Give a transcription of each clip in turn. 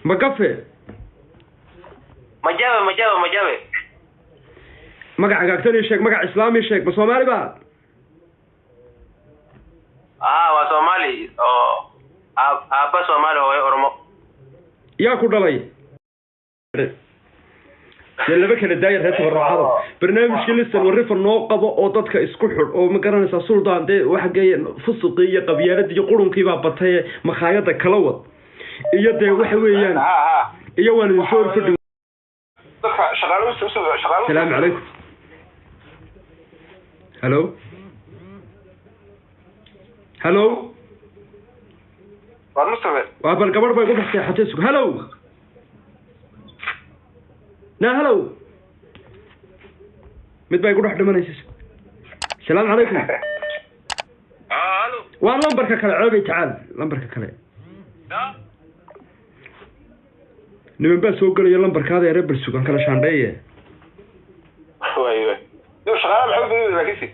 Magafe. Majabe, majabe, majabe. Magaca gaagtan ii sheeg, magac islaam ii sheeg. Ma Soomaali ba? Ah, waa Soomaali oo aabba Soomaali, hooyo Oromo. Yaa ku dhalay? Dee laba kala daaya reer tabarucada. Barnaamijka lisan warifa noo qabo oo dadka isku xidh oo ma garanaysaa, suldaan. Dee waxa geeye fusuqii iyo qabyaaladii iyo qurunkii baa batay. Makhaayada kala wad iyo dee waxa weeyaan Ha ha. Iyo waan idin soo horfadhi. Dadka shaqaale usoo shaqaale. Salaamu calaykum. Hallo, hallo. Waar Mustafa. Waa bal gabadh bay ku dhex seexatay, sug. Hallo, na hallo, mid bay ku dhex dhimanaysa, sug. Salaamu calaykum. Halo. Waa lambarka kale, ceebay, tacaal lambarka kale. Niman baa soo gelaya lambarkaada ere, bal sugan kala shaandheeye. Waay waay, yo shaqaale maxay u bedeli laakiinse?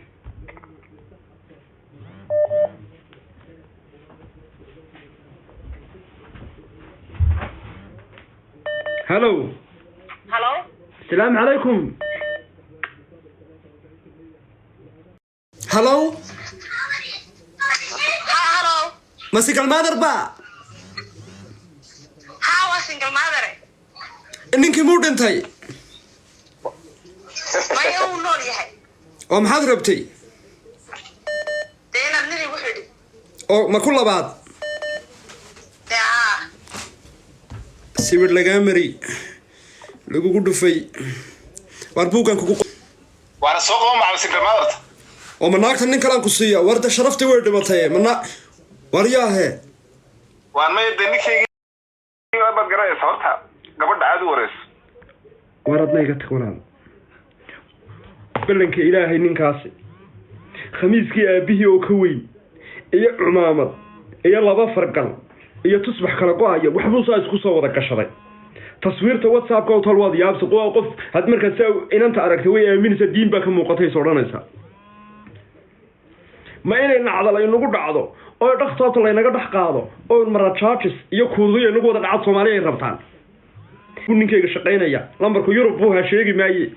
Hallo. Hello? Asalaamu calaykum. Hallo. Ha, hello. Ma single mother ba? Ha, waa single mother. Ninkii muu dhintay? Maya, uu nool yahay. Oo maxaad rabtay? Dee inaad nin igu xidhi. Oo ma ku labaad? Dee haa. Sawir lagaa mari, lagugu dhufay, waar buuggan kugu Waana soo qabo macal single motherta. Oo ma naagta nin kalaan ku siiya? War de sharaftii way dhimatay, mana war yaahe. Waan maya, dee ninkaygii baad garanaysa horta, gabadha aad u wareyso. War adna iga tag walaal. Ballanka Ilaahay, ninkaasi khamiiskii aabihii oo ka weyn iyo cumaamad iyo laba fargal iyo tusbax kala go-aya waxbuu saa isku soo wada gashaday. Taswiirta WhatsAppka oo tal waad yaabsa. Qof qof had markaad saa inanta aragtay way aaminaysaa, diin baa ka muuqatay is odhanaysaa. Ma inay nacdal aynagu dhacdo oo dhakhtoobta laynaga dhex qaado oo marajaajis iyo kuuduyo inagu wada dhacad Soomaaliya ay rabtaan? Buu ninkayga shaqaynaya, lambarku Yurub buu ha sheegi maaye.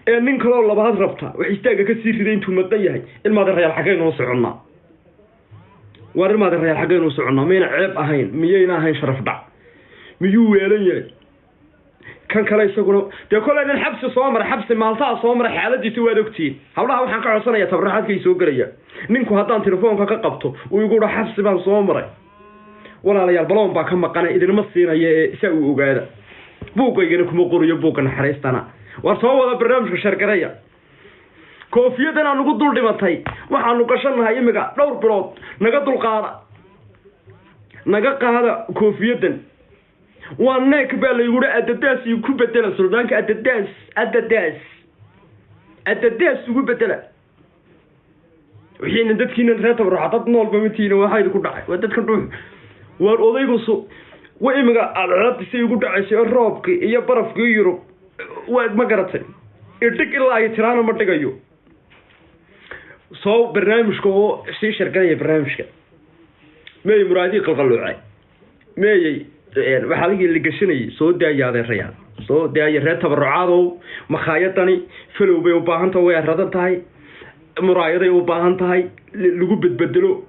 Ee nin kaloo labaad rabta wax istaagga ka sii riday intuu maqan yahay. Ilmaada rayaal, xaggaynu soconnaa? Waar ilmaada rayaal, xaggaynu soconnaa? Mayna ceeb ahayn? Miyayna ahayn sharaf dhac? Miyuu weelan yahay kan kale isaguna? Dee kolay nin xabsi soo maray, xabsi maaltaha soo maray, xaaladiisa waad ogtihiin. Hablaha waxaan ka codsanayaa tabarucaadkay soo gelaya, ninku haddaan telefoonka ka qabto uu igu dha xabsi baan soo maray, walaalayaal, baloon baa ka maqanay, idinma siinaya ee saa uu ogaada. Buuggaygana kuma qoriyo buugga naxariistana. Waar soo wada barnaamijka, shargaraya. Koofiyadan aan ugu dul dhimatay waxaanu gashannahay imiga dhowr bilood. Naga dulqaada, naga qaada koofiyadan. Waa neek baa layguhi, adadaas igu ku bedela suldaanka, adadaas, adadaas, adadaas ugu bedela. Wixiina dadkiina reer tabaruca, dad noolba matiina, waxaa idinku dhacay waa dadka dhuux. Waar odaygu su wa imiga cadceedisay igu dhacaysay oo roobkii iyo barafkii Yurub waa ma garatay. Idhig ilaa ay tiraana ma dhigayo. Soo barnaamijka oo sii sharganaya barnaamijka. Meeyey muraadii qalqaluucay? Meeyey waxaa adigii la gashanayay? Soo daaya adeerayaal, soo daaya reer tabarucaadow. Makhaayadani falow bay u baahan tahay, way aradan tahay, muraayaday u baahan tahay lagu bedbedelo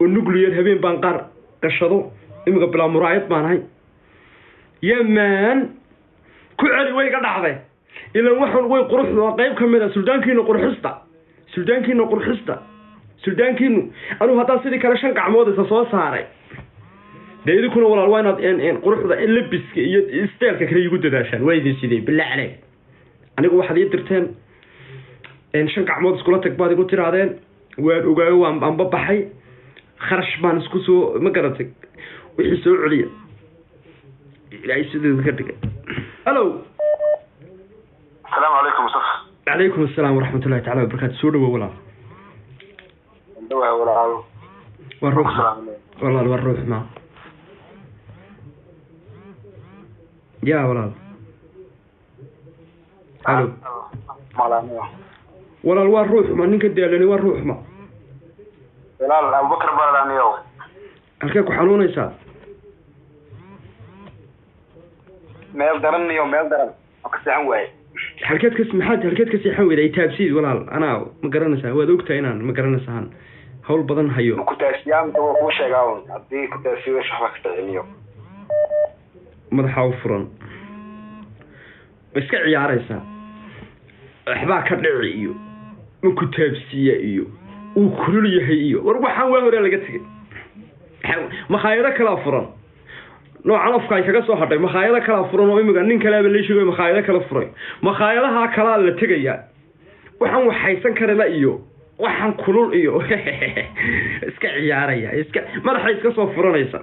oo nuclear habeen baan qaar gashado. Imiga bilaa muraayad baan ahay. Yamaan ku celi, way iga dhacday ilan waxan way quruxdu waa qayb ka mid a. Suldaankiinu qurxista, suldaankiinu qurxista, suldaankiinu anugu haddaan sidii kale shan gacmood isa soo saaray, dee idinkuna walaal waa inaad quruxda, labiska iyo isteelka kale igu dadaashaan. Waa idin sidee? Bilaa caleyk, anigu waxaad ii dirteen shan gacmood iskula tag baad igu tiraadeen. Waan ogaayo, waan anba baxay, kharash baan isku soo ma garatay. Wixii soo celiya, Ilaahay siduu ka dhigay. Hallo. Asalaamu calaykum, Mustafa. Calaykum asalaam waraxmat ullahi tacala wabarakaatu. Soo dhawow walaal. Dhawahay walaal. Waa ruux walaal, waa ruux ma ya walaal. Hallo walaal, waa ruux ma ninka daalani? Waa ruux ma? Walaal, Abubakar baadaniyow. Halkee ku xanuunaysaa? Meel daran iyo meel daran oo ka seexan waaye. Halkeed ka, maxaad halkeed ka seexan weyda? Taabsiid walaal, anaa ma garanaysaa, waad ogtahay inaan ma garanaysaan hawl badan hayo. Ma ku taasiyaa mise waa kuu sheegaa un? Haddii ku taasiyo waxba ka dhiciniyo. Madaxa u furan ma iska ciyaaraysaa? Waxbaa ka dhici iyo ma ku taabsiiya iyo uu kulul yahay iyo war waxaan waa horaa laga tegay. Makhaayado kalaa furan, noocan afka ay kaga soo hadhay. Makhaayado kalaa furan oo imiga nin kaleaba la sheegayo makhaayado kala furay, makhaayadaha kalaa la tegayaa. Waxaan waxaysan karila iyo waxaan kulul iyo iska ciyaaraya, iska madaxa iska soo furanaysa.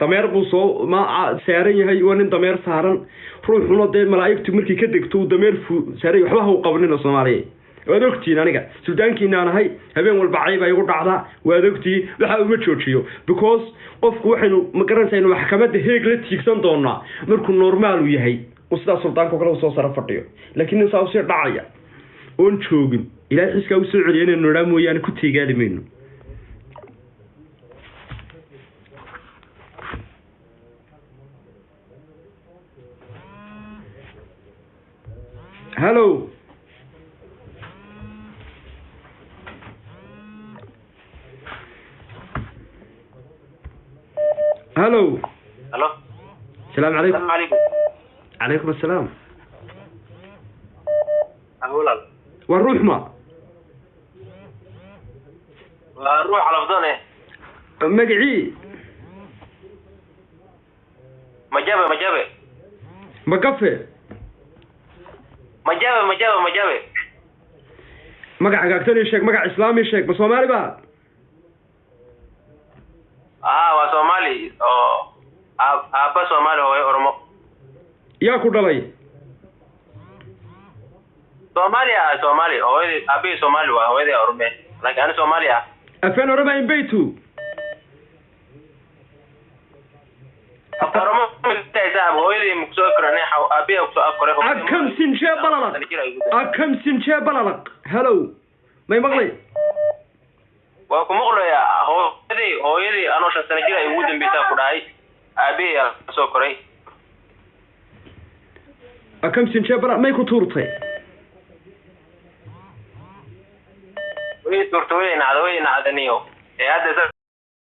Dameer buu soo ma saaran yahay, waa nin dameer saaran ruuxuna. Dee malaa'igtu markii ka degto uu dameer fu saaray. Waxba ha u qabanina Soomaaliya, waad ogtihiin aniga suldaankiinaan ahay. Habeen walba cayb ay igu dhacdaa, waad ogtihiin. Waxa uma joojiyo because qofku waxaynu ma garanaysaa inu maxkamadda Heeg la tiigsan doonaa markuu normaalu yahay, uu sidaa suldaanka kale usoo sara fadhiyo. Laakiin nin saa usii dhacaya oon joogin, Ilaahay xiskaa usoo celiya inaynu nidhaa mooyaane ku tiigaali mayno. Hallo, hallo. Halo. Asalaamu calaykum. Asalaamu calaykum. Calaykum assalaam. Walaal. Waa ruux ma? Waa ruux calafdoon eh. Magacii? Majabe, majabe. Magafe? Majabe, majabe, majabe. Magaca gaagtan ii sheeg, magac islaam ii sheeg. Ma Soomaali ba? Haa, waa Soomaali oo aabba Soomaali, hooyo Oromo. Yaa ku dhalay? Soomaali ah, Soomaali. Hooyadii, aabbihii Soomaali waa, hooyadii Orome, laakiin ani Soomaali ah. Afaan Oroma inbaytu? Afka Oromo saaxib, hooyadii ma kusoo afkoray, aabbihii kusoo afkoray. Akam sinjee balalaq, akam sinjee balalaq. Hello, may maqlay? Waa ku maqlayaa. Hooyadii anoo 5 sano jir ay ugu dambeysaa ku dhahay, aabihii aa soo koray. Akam sinjee balal, may ku tuurtay? Way tuurtay, way nacda, way nacdaniyo ee hadda.